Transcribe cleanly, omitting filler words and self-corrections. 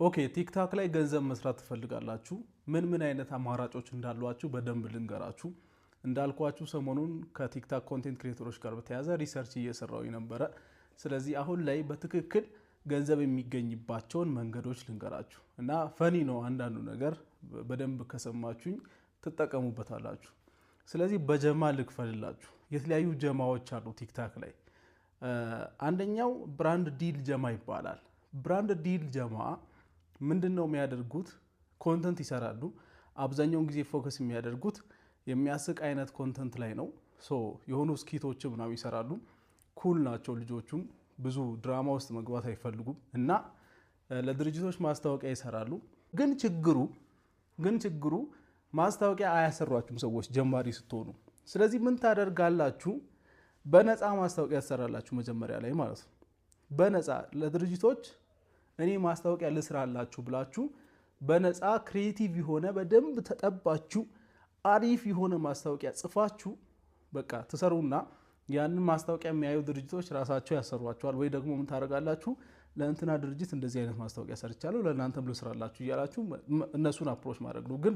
Okay፣ ቲክታክ ላይ ገንዘብ መስራት ትፈልጋላችሁ? ምን ምን አይነት አማራጮች እንዳሏችሁ በደንብ ልንገራችሁ። እንዳልኳችሁ ሰሞኑን ከቲክታክ content creator ኦች ጋር በተያያዘ research እየሰራሁ ነበረ። ስለዚህ አሁን ላይ በትክክል ገንዘብ የሚገኝባቸውን መንገዶች ልንገራችሁ እና funny ነው አንዳንዱ ነገር፣ በደንብ ከሰማችሁኝ ትጠቀሙበታላችሁ። ስለዚህ በጀማ ልክፈልላችሁ። የተለያዩ ጀማዎች አሉ ቲክታክ ላይ። አንደኛው brand deal ጀማ ይባላል። Brand deal ጀማ ምንድን ነው የሚያደርጉት? Content ይሰራሉ። አብዛኛውን ጊዜ focus የሚያደርጉት የሚያስቅ አይነት content ላይ ነው። So የሆኑ skit ኦች ምናምን ይሰራሉ። Cool ናቸው ልጆቹም፣ ብዙ ድራማ ውስጥ መግባት አይፈልጉም እና ለድርጅቶች ማስታወቂያ ይሰራሉ። ግን ችግሩ ማስታወቂያ አያሰሯችሁም ሰዎች ጀማሪ ስትሆኑ። ስለዚህ ምን ታደርጋላችሁ? በነፃ ማስታወቂያ ትሰራላችሁ መጀመሪያ ላይ ማለት ነው። በነፃ ለድርጅቶች እኔ ማስታወቂያ ልስራላችሁ ብላችሁ በነፃ creative የሆነ፣ በደንብ ተጠባችሁ፣ አሪፍ የሆነ ማስታወቂያ ጽፋችሁ በቃ ትሰሩና ያንን ማስታወቂያ የሚያዩ ድርጅቶች ራሳቸው ያሰሯችኋል። ወይ ደግሞ ምን ታደርጋላችሁ? ለእንትና ድርጅት እንደዚህ አይነት ማስታወቂያ ሰርቻለሁ፣ ለእናንተም ልስራላችሁ እያላችሁ እነሱን approach ማድረግ ነው። ግን